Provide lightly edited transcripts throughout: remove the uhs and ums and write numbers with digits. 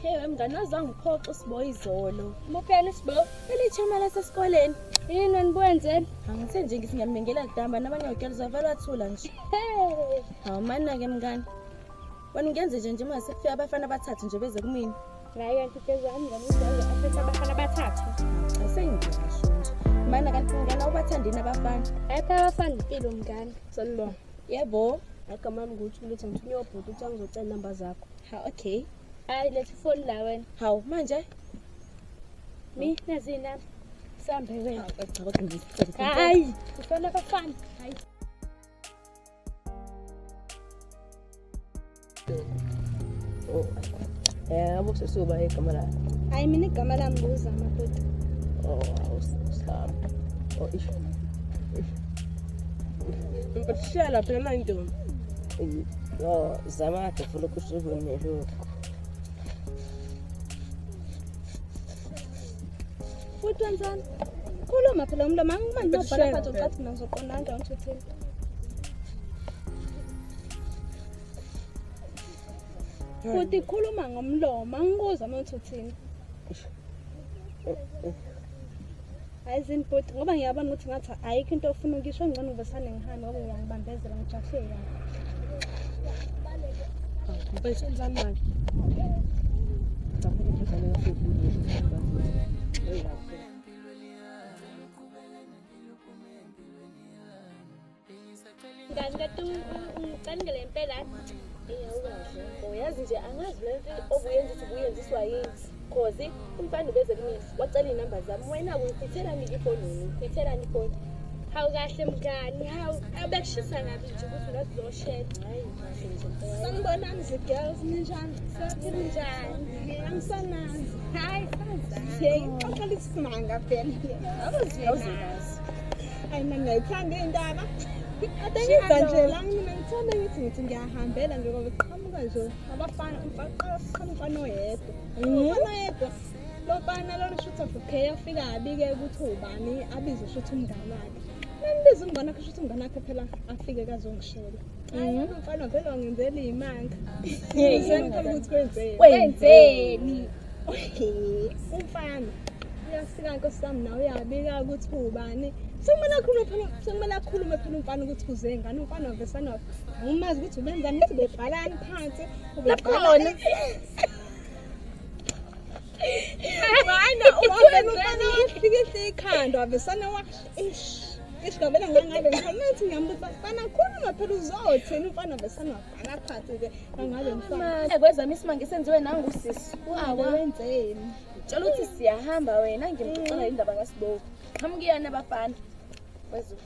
Hey wemngani wazange uphoxe uSibo izolo. Mupheni uSibo? Phela ichama lasesikoleni. Yini wena? Angithe nje ngithi ngiyambingela kudamba nabanye ogirls wavele wathula nje. Hey. Hawu mana-ke mngani. Wena ungenze nje nje mase kufika abafana abathathu nje beze kumina. Hayi kanti kezami ngani uzange afethe abafana abathathu. Cha sengiyasho nje. Mana kanti mngani awubathandini abafana? Hayi phela abafana impilo mngani. Sanibona. Yebo. Igama lami nguThuli, ngithunywe ubhuti uthi angizocela inamba zakho. Ha okay. Hayi letha ifoni la wena. Hawu manje? Mi nazi inamba. Sambe wena. Cha kodwa ngisicela. Hayi, ufana abafana. Hayi. Oh. Abo sesuba igama lakho. Hayi mina igama lami nguZama bhuti. Oh, awusami. Oh, ish. Ngikushela phela na intombi. No, zama ufuna kusubone lokho. Futhi wenzani? Khuluma phela umlomo angimanje nobhala phansi ucathi mina ngizoqonda kanjani ukuthi uthini. Futhi khuluma ngomlomo angikuzwa uma uthi uthini. Hayi zinibhuti ngoba ngiyabona ukuthi ngathi ayikho into ofuna ukuyisho ngcono ngivesane ngihambe ngoba uyangibambezela ngijahe kabi. Mfethu wenzani manje? Mngani kanti ungicalingele impela. Uyazi nje angazi le nto obuyenza ukuthi ubuyenziswa yini. Cause umfana ubeze kumina wacela inamba zami wena ungichithelani ifoni ungichithelani ifoni. Hawu kahle mngani, hawu abekushisa kabi nje ukuthi ungazizoshela. Hayi kahle nje. Sanibonani girls ninjani? Ninjani? Angisanazi. Hayi sanza. Ngixoxela isimanga phela. Awuzwekazi. Hayi mina ngiyayithanda indaba. Ade ngiza nje la mina ngithanda ngithi ngiyahambela nje ngoba qhamuka nje abafana umfana oyedwa. Umfana oyedwa. Lo mfana lona shutha okay afika abike ukuthi ubani abize shutha umngane wakhe. Nambiza umngane wakhe shutha umngane wakhe phela afike kazongishela. Hayi umfana vele wangenzela imanga. Ngizeni ukuthi kwenzeni. Wenzeni? Umfana uyafika nkosi yami nawe uyabika ukuthi ubani. Sekumele akhulume phela umfana ukuthi uze ngani umfana wavesana angimazi ukuthi ubenzani ukuthi bebhalani phansi ubebhalani. Mana umfana wafika ikhanda wavesana ish ish ngavela ngangabe ngithi ngiyambuza mfana khuluma phela uzothini umfana wavesana wabhala phansi ke ngangabe mfana. Kwezami isimanga senziwe nangusisi. Wawe wenzeni? Tshela ukuthi siyahamba wena ngimxoxela indaba kaSibo. Qhamukiyana abafana.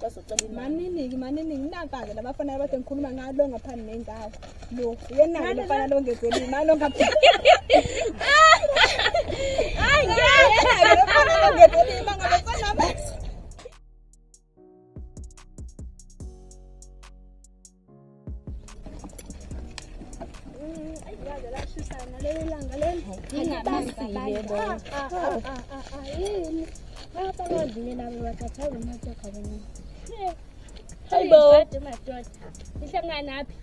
Kwezocela imali. Manini nginaka-ke labafana abade ngikhuluma ngalo ngaphambi nendawo. Lo yena lo mfana lo ngezela imali ongaphambi. Hayi ngeke lo mfana lo ngezela imali ngabafana. Hayibo madoda. Nihlanganaphi?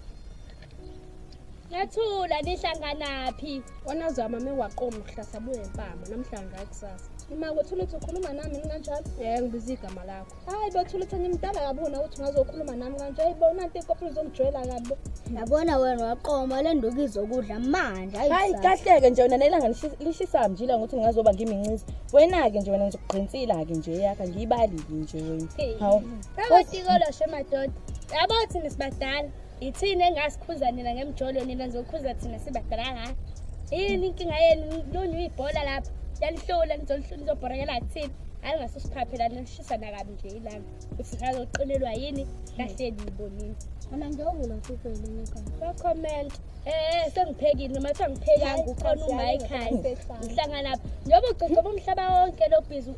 Nathula nihlanganaphi? Wena zama mewaqoma ukuhlasa buye empama namhlanje ayikusasa. Ima kwethula uthi ukhuluma nami kanjalo? Yebo ngibiza igama lakho. Hayi bethula uthi ngimdala kabi ukuthi ungazokhuluma nami kanje. Hayi bona nanti ikophi uzongijwayela kabi. Yabona wena waqoma le nduku izokudla manje. Hayi kahleke nje wena nelanga lishisa nje la ukuthi ngingazoba ngimincisi. Wena ke nje wena ngizokugqinsila ke nje yakha ngiyibalile nje wena. Hawu. Abatikolo madoda. Yabo thina sibadala. Ithini engasikhuza nina ngemjolo nina nizokhuza thina sibadala ha. Yini inkinga yenu lunywa ibhola lapha. Yalihlula nizobhorekela thina. Hayi ngasosiphaphe la nishisa nakabi nje ilanga. Uthi ngazoqinelwa yini kahle nibonini. Mina ngiyovula mfufele ekhaya. Ba comment. Sengiphekile noma kuthiwa ngiphekanga ukhona uma ekhaya. Ngihlangana lapha. Njengoba ugcogcoba umhlaba wonke lo busy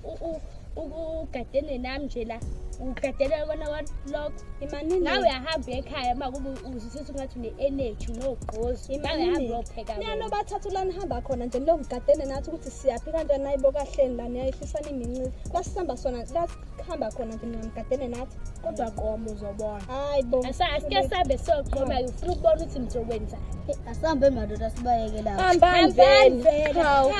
ugadene nami nje la. Ugadela kona lokho. Imanini. Nawe uyahamba ekhaya uma kube uzisithi ungathi une-energy unogqozi. Nawe uyahamba uyopheka. Niyano bathathu la nihamba khona nje nilongigadene nathi ukuthi siyaphi kanjani nayibo kahleni la niyayihlisana imincili. La sihamba sona la sihamba khona nje niyamgadene nathi. Kodwa qomo uzobona. Hayi bo. Asike sambe soqoma ufuna ukubona ukuthi nizokwenzani. Asambe madoda sibayeke lapha. Hambani vele. Hawu.